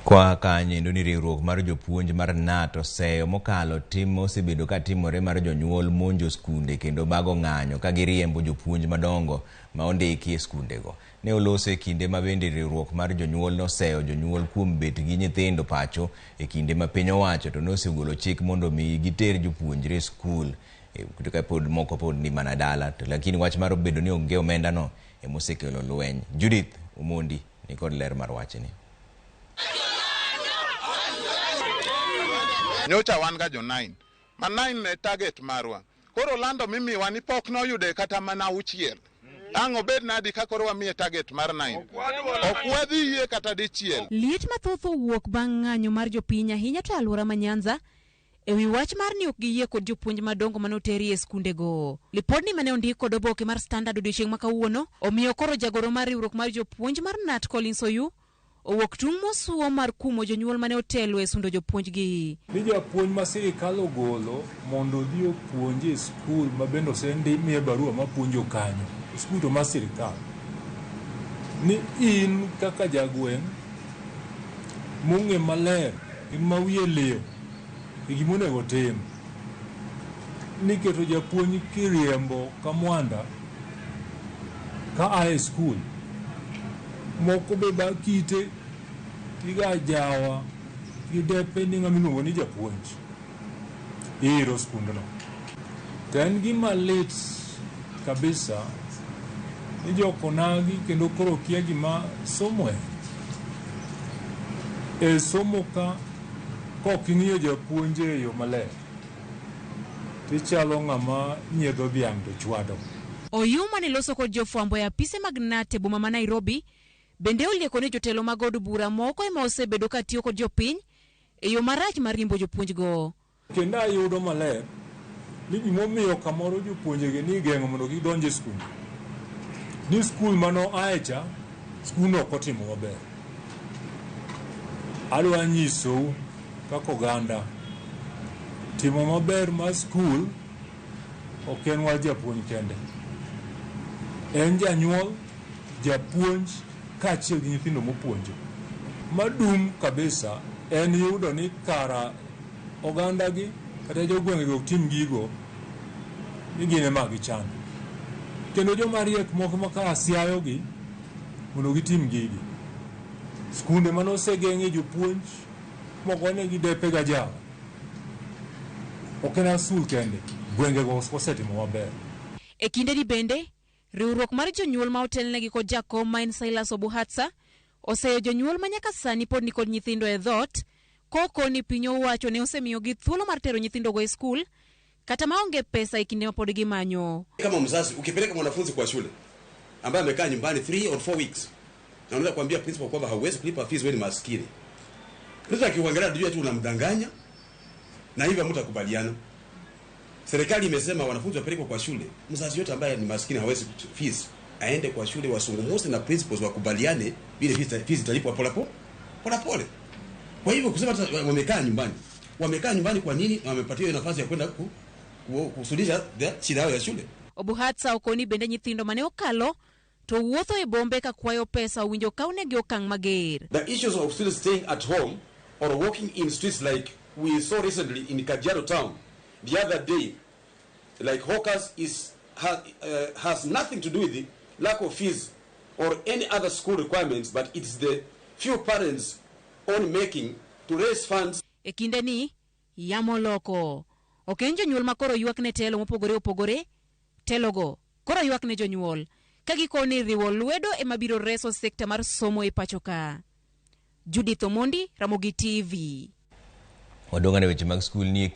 Kwa kanyendo ni riwruok mar jopuonj mar KNUT oseyo mokalo tim mosebedo ka timore mar jonyuol monjo skunde kendo bago ng'anyo ka giriembo jopuonj madongo ma ondiki e skundego. Ne oloso e kinde ma bende riwruok mar jonyuol noseyo jonyuol kuom bet gi nyithindo pacho e kinde ma piny owacho to nosegolo chik mondo mi giter jopuonjre e skul ka pod moko pod ni mana dala to lakini wach mar bedo ni onge omenda no emosekelo lweny. Judith Omondi ni kod ler mar wachni. Nyocha wan ga jo 9 ma 9 ne target marwa. Koro lando mimiwa ni pok noyude kata mana auchiel. Ang' obed nadi ka koro wamiye target mar 9? Ok wadhi yie kata dichiel. Liet mathoth owuok bang' ng'anyo mar jopiny ahinya to e alwora ma Nyanza e wi wach mar ni ok giyie kod jopuonj madongo mane oteri e skundego. Lipodni mane ondik kod oboke mar Standard odiochieng' ma kawuono omiyo koro jagoro mar riwruok mar jopuonj mar KNUT Collins Oyu owuok tung' mosuo mar kumo jonyuol mane otelo e sundo jopuonjgi. Ni japuonj ma sirikal ogolo mondo odhi opuonj e skul ma bende osemiye barua mapuonjo kanyo, skul to mar sirikal, ni in kaka jagweng' mong'e maler kendo ma wiye liw e gima onego otim, ni keto japuonj kiriembo ka mwanda ka a e skul, moko be ba kite tiga jawa gi depe ni ng'ama iluongo ni japuonj iro skundno. To en gima lit kabisa ni jokonagi kendo koro kia gima somo en. E somo ka kok ing'iyo japuonj e yo maler tichalo ng'ama nyiedho dhiang' to chwado. Oyu mane loso kod jofwambo e apise mag KNUT e boma ma Nairobi bende olieko ni jotelo mag od bura moko ema osebedo ka tiyo kod jopiny e yo marach mar riembo jopuonjgo. Kendo ayudo maler ni gimomiyo kamoro jopuonjegi ni igeng'o mondo kik donj e skul, ni skul mano ae cha skundno ok otimo maber. Adwa nyisou kaka oganda timo maber mar skul ok en wach japuonj kende, en janyuol, japuonj kaachiel gi nyithindo mopuonjo. Madum kabisa en yudo ni kara ogandagi kata jogweng'egi ok tim gigo ni gin ema gichando. Kendo joma riek moko ma kara siayogi mondo gitim gigi. Skunde mane osegeng'e jopuonj mogonegi depe gajawa ok en skul kende, gwengego osetimo maber. E kindeni bende, riwruok mar jonyuol ma otelnegi kod jakom ma en Silas Obuhatsa oseyo jonyuol ma nyaka sani pod nikod nyithindo e dhoot koko ni piny owacho ne osemiyogi thuolo mar tero nyithindogo e skul kata maonge pesa e kinde ma pod gimanyo. Kama mzazi ukipeleka mwanafunzi kwa shule ambaye amekaa nyumbani 3 or 4 weeks na unaweza kuambia principal kwamba hauwezi kulipa fees, wewe ni maskini. Principal akikuangalia anajua tu unamdanganya na hivyo hamtakubaliana. Serikali imesema wanafunzi wapelekwe kwa shule. Mzazi yote ambaye ni maskini hawezi fees aende kwa shule, wasungumuse na principals wakubaliane vile fees italipwa pole pole pole pole. Kwa hivyo kusema wamekaa nyumbani, wamekaa nyumbani kwa nini? Na wamepatiwa nafasi ya kwenda kusuluhisha shida yao ya shule. Obuhatsa okoni bende nyithindo mane okalo to wuotho e bombe ka kwayo pesa owinjo kawnegi okang' mager. The issues of students staying at home or walking in streets like we saw recently in Kajiado town the other day, like hawkers, has nothing to do with the lack of fees or any other school requirements, but it's the few parents own making to raise funds. E kinde ni yamo loko. Ok en jonyuol ma koro ywak ne telo mopogore opogore, telogo koro ywak ne jonyuol ka gikoni riwo lwedo ema biro reso sekta mar somo e pacho ka. Judith Omondi, Ramogi TV. Wadong' ane weche mag skul ni.